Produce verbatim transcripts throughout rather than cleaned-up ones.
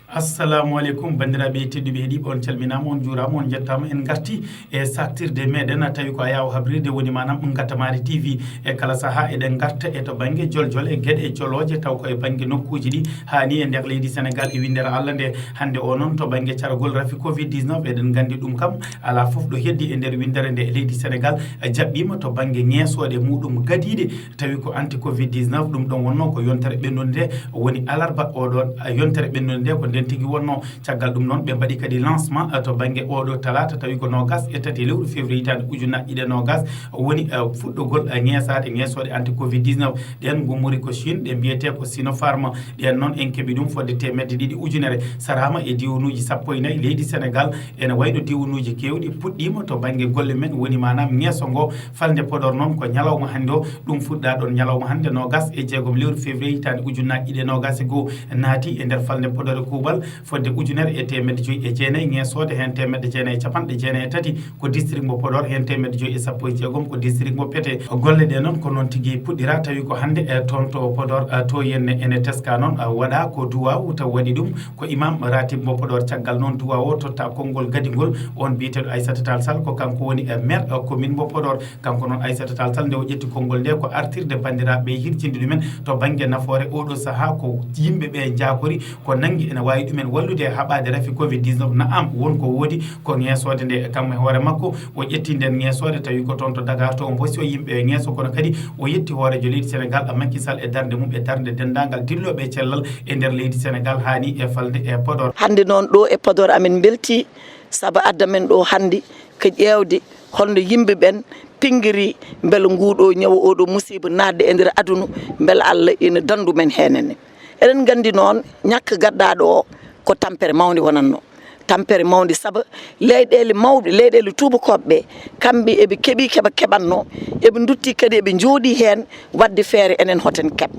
Assalamu aleykum, banndiraaɓe tedduɓe heɗiiɓe, on calminaama, on njuuraama, on njettaama. En ngarti e saaktirde meɗen, tawi ko Ayaawo Habrirde, woni maanaam Ngatamari T V. E kala sahaa eɗen ngarta e to bannge joljole, geɗe jolooje, taw ko e bannge nokkuuji ɗi haani e nder leydi Senegaal e winndere Allah nde. Hannde o noon, to bannge caragol rafi covid dix-neuf, eɗen nganndi ɗum kam alaa fof ɗo heddi e nder winndere nde. Leydi Senegaal jaɓɓiima to bannge ŋeesooɗe muuɗum gadiiɗe, tawi ko anti covid dix-neuf. Ɗum ɗon wonnoo ko yontere ɓennunde nde, woni alarba oɗon, a, yontere ɓennunde nde ko nden tigi wonnoo. Caggal ɗum noon, ɓe mbaɗi kadi lancement, a, to bannge oɗo talaata, tawi ko noogas e tati lewru février hitaande ujunnaji ɗiɗi e noogas, woni, a, fuɗɗogol, a, ŋeesaade ŋeesooɗe anti covid dix-neuf. Ɗen ngummori ko Chine, ɗe mbiyetee ko Sinopharm. Ɗen noon en keɓi ɗum fodde teemedde ɗiɗi ujunere, saraama e diiwanuuji sappo e nayi leydi Senegaal. Ene wayno diiwanuuji keewɗi puɗɗiima to bannge golle men, woni maanaam ŋeeso ngo. Falnde Podor noon ko ñalawma hannde o, ɗum fuɗɗaa ɗoon ñalawma hannde, noogas e jeegom lewru février hitaande ujunnaji ɗiɗi e noogas e goo, naati e nder falnde Podor e kuuɓal fodde ujunere e teemedde joyi e jeenayi ŋeesoode, heen teemedde jeenayi e capanɗe jeenayi e tati ko district mo Podor, heen teemedde joyi e sappo e jeegom ko district mo Pete. Golle ɗe noon ko noon tigi puɗɗiraa, tawi ko hannde, e, toon to Podor, e, to yenne ene teska noon, e, waɗaa ko duwaawu taw waɗi ɗum ko imam ratib mo Podor. Caggal noon duwaawu o totta konngol gadingol, on biyeteeɗo Aissata Tall Sall, ko kanko woni, e, maire, e, commune mo Podor. Kanko noon Aissata Tall Sall, nde o ƴetti konngol nde, ko artirde banndiraaɓe, hirjinde ɗumen to bannge nafoore oɗo sahaa ko yimɓe ɓe njaakori, ko nanngi ene waawi ɗumen wallude e haɓaade rafi covid dix-neuf. Naam, won ko woodi, ko ŋeesoode nde, kam e hoore makko o ƴetti nden ŋeesoode, tawi ko toon to Dakar to o mbosi o yimɓe e ŋeeso, kono kadi o yetti hooreejo leydi Senegaal, Macky Sall, e darnde mum e darnde denndaangal dillooɓe e cellal e nder leydi Senegaal, haa ni e falnde e Podor. Hannde noon ɗo e Podor amin mbelti, sabu adda men ɗo hannde ko ƴeewde holno yimɓe ɓen pingiri mbela nguuɗo ñawu, oɗo musiiba naatde e nder aduna, mbela Allah ina danndu men heen ene. Eɗen nganndi noon, ñakka gaddaaɗo o ko tampere mawnde wonatno. Tampere mawnde, sabu leyɗeele mawɗe, leyɗeele tuubakooɓe ɓe, kamɓe eɓe keɓi keɓa keɓatno, eɓe ndutti kadi eɓe njooɗi heen waɗde feere enen hoten keɓ.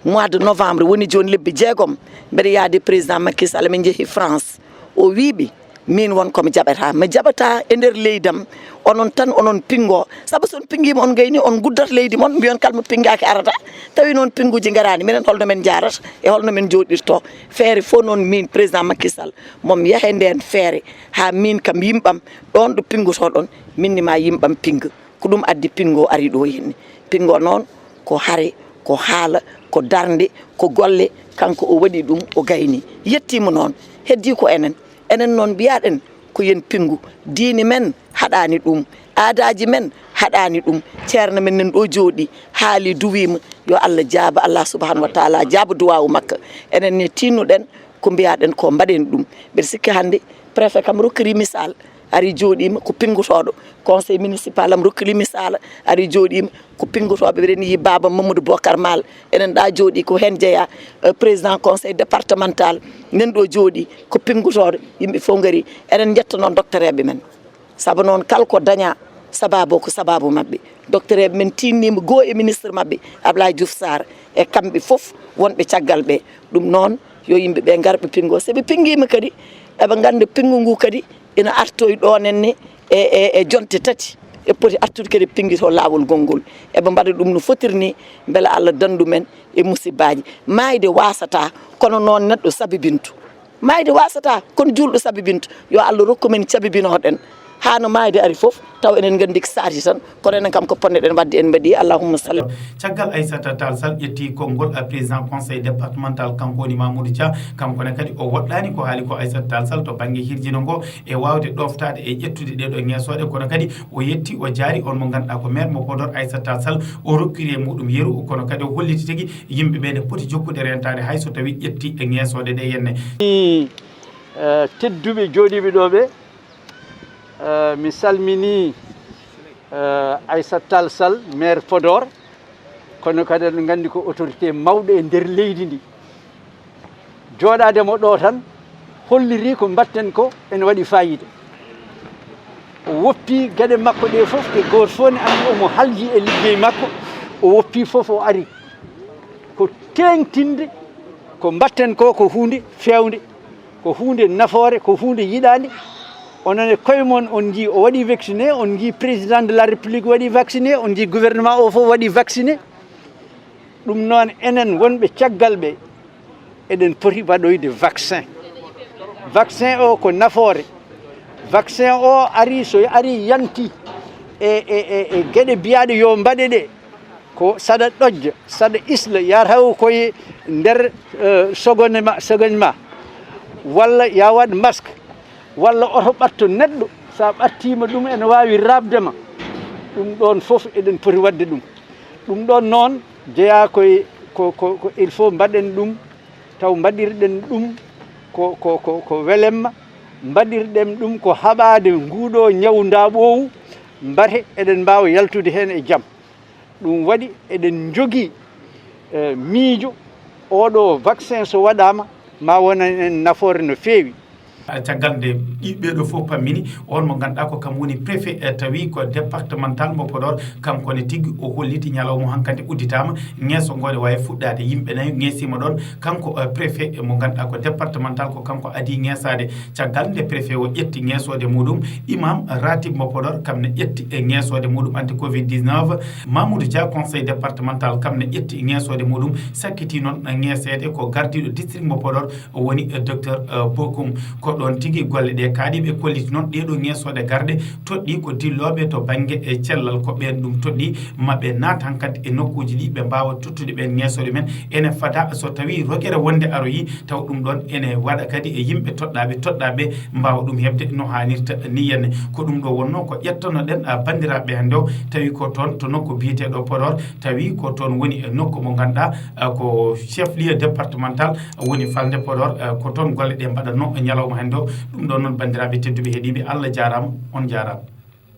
Mois de novembre woni jooni lebbi jeegom, mbeɗa yaadi président Macky Sall, min njehi France. O wii ɓe, min won ko mi jaɓata. Mi jaɓata e nder leydam, onon tan, onon pingo. Sabu so on pingiima, on ngayni, on nguddat leydi mon, mbiyon kala mo pingaaki arata. Tawi noon pinguji ngaraani, minen holno men njaarata e holno men njooɗirto. Feere fof noon, min président Macky Sall, moom yahe ndeen feere, haa min kam yimɓam, ɗoon ɗo pingotoɗon, min ni ma yimɓam pinga. Ko ɗum addi pingo ari ɗo henne. Pingo noon ko hare, ko haala, ko darnde, ko golle, kanko o waɗi ɗum, o gayni. Yettiima noon, heddii ko enen. Enen noon mbiyaɗen ko yen pingu. Diine men haɗaani ɗum, aadaaji men haɗaani ɗum. Ceerno men nan ɗo jooɗi, haali, duwiima, yo Allah jaaba, Allah subhanahu wa taala jaaba duwaawu makko. Enen ne tinnuɗen ko mbiyaɗen ko, mbaɗen ɗum. Mbeɗa sikki hannde préfet kam rokkiri misal, ari jooɗiima ko pinngotooɗo. Conseil municipal am rokkiri misal, ari jooɗiima ko pinngotooɓe. Mbeɗen yiyi baaba Mamadou Bocar Mal, enen ɗa jooɗi ko heen jeyaa, eh, président conseil départemental, nen ɗo jooɗi ko pinngotooɗo, yimɓe fof ngari. Eɗen njetta noon doctereeɓe men, sabu noon kala ko dañaa sabaabu o ko sabaabu maɓɓe. Doctereeɓe men tinniima goo e ministre maɓɓe Ablaye Diouf Sarr, e kamɓe fof wonɓe caggal ɓe. Ɗum noon yo yimɓe ɓe ngar ɓe pinngoo. So ɓe pinngiima kadi, eɓe ngannda pinngu ngu kadi ina artoyi ɗo nenne e, e, e jonte tati. E poti artude kadi pinngitoo laawol gongol. Eɓe mbaɗa ɗum no fotiri ni, mbela Allah danndu men e musibbaaji. Maayde waasataa, kono noon neɗɗo sabibintu. Maayde waasataa, kono juulɗo sabibintu. Yo Allah rokku men cabibinooɗen. Haa no maayde ari fof, taw enen nganndi ko saati tan, kono enen kam ko ponnoɗen waɗde en mbaɗi. Allahumma salli. Caggal Aissata Tall Sall ƴetti konngol a président conseil départemental, kanko woni Mamoudou Dia, kanko ne kadi o woɗɗaani ko haali ko Aissata Tall Sall to bannge hirjino ngo e waawde ɗooftaade e ƴettude ɗee ɗoo ŋeesooɗe, kono kadi o yetti, o jaari on mo ngannduɗaa ko maire mo Podor Aissata Tall Sall, o rokkiri e muɗum yeru, kono kadi o holliti tigi yimɓe ɓe ne poti jokkude rentaade hay so tawii ƴetti e ŋeesooɗe ɗe yenne. Eh, tedduɓe jooɗiiɓe ɗo ɓe, eh, mi salminii, eh, Aissata Tall Sall, maire Podor, kono kadi eɗen nganndi ko autorité mawɗo e nder leydi ndi. Jooɗaade mo ɗo tan hollirii ko mbaɗten ko ene waɗi faayiida. O woppi geɗe makko ɗe fof, te gooto fof ne anndi omo halji e liggey makko. O woppi fof, o ari ko teeŋtinde ko mbaɗten ko, ko huunde feewnde, ko huunde nafoore, ko huunde yiɗaande. Onon e koye mon, on njii o waɗi vacciné, on njii président de la république waɗi vacciné, on njii gouvernement o fof waɗi vacciné. Ɗum noon, enen wonɓe caggal ɓe, eɗen poti waɗoyde vaccin. Vaccin o ko nafoore. Vaccin o ari, so ari yanti e, e, e, e geɗe biyaaɗe yo mbaɗe ɗe, ko saɗa ɗojja, saɗa isla, yataw koye nder, eh, sogone ma, sogoñ ma, walla ya waɗ masque, walla oto ɓatto neɗɗo, sa ɓattima ɗum ene wawi rabde ma. Ɗum ɗon fof eɗen poti wadde ɗum. Ɗum ɗon noon jeeya koye ko, ko, ko il faut mbaɗen ɗum, taw mbaɗirɗen ɗum ko, ko, ko, ko welemma, mbaɗirɗen ɗum ko haɓaade nguuɗo ñawu ndaaɓoowu, mbate eɗen mbaawa yaltude heen e jam. Ɗum waɗi eɗen njogii, eh, miijo, oɗo vaccin so waɗaama, ma wonan en nafoore no feewi. Caggal nde ɗi ɓeeɗo fof pammini, on mo ngannduɗaa ko kam woni préfet, eh, tawi ko départemental mo Podor, kanko ne tigi o holliti ñalawma hankadi udditaama, ŋeeso ngo ne waawi fuɗɗaade. Yimɓe nayo ŋeesiima ɗoon, kanko, eh, préfet mo ngannduɗaa ko départemental, ko kanko adii ŋeesaade. Caggal nde préfet o ƴetti ŋeesoode muɗum, imam ratib mo Podor kam ne ƴetti e ŋeesoode muɗum anti covid dix-neuf, Mamoudou Dia conseil départemental kam ne ƴetti ŋeesoode muɗum, sakkiti noon ŋeeseede ko gardiiɗo district mo Podor, o woni, eh, docteur, eh, Bokum. Ko ɗoon tigi golle ɗe kaaɗi, ɓe kolliti noon ɗeeɗo ŋeesoode garɗe toɗɗi ko dillooɓe to bannge e cellal, ko ɓeen ɗum toɗɗi ma ɓe naat hankadi e nokkuuji ɗi ɓe mbaawa tottude ɓeen ŋeesooɓe men. Ene fada so tawii rogere wonde aroyi, taw ɗum ɗoon ene waɗa kadi e yimɓe toɗɗaaɓe, toɗɗaaɓe mbaawa ɗum heɓde no haanirta ni henne. Ko ɗum ɗo wonnoo ko ƴettono-ɗen, a, banndiraaɓe hannde o, tawi ko toon to nokku biyeteeɗo Podor, tawi ko toon woni e nokku mo ngannduɗaa, a, ko chef lieu départemental woni falnde Podor, a, ko toon golle ɗe mbaɗatnoo ñalawma hannde o. Ɗum ɗo noon, banndiraaɓe tedduɓe heɗiiɓe, Allah jaaraama, on jaaraama.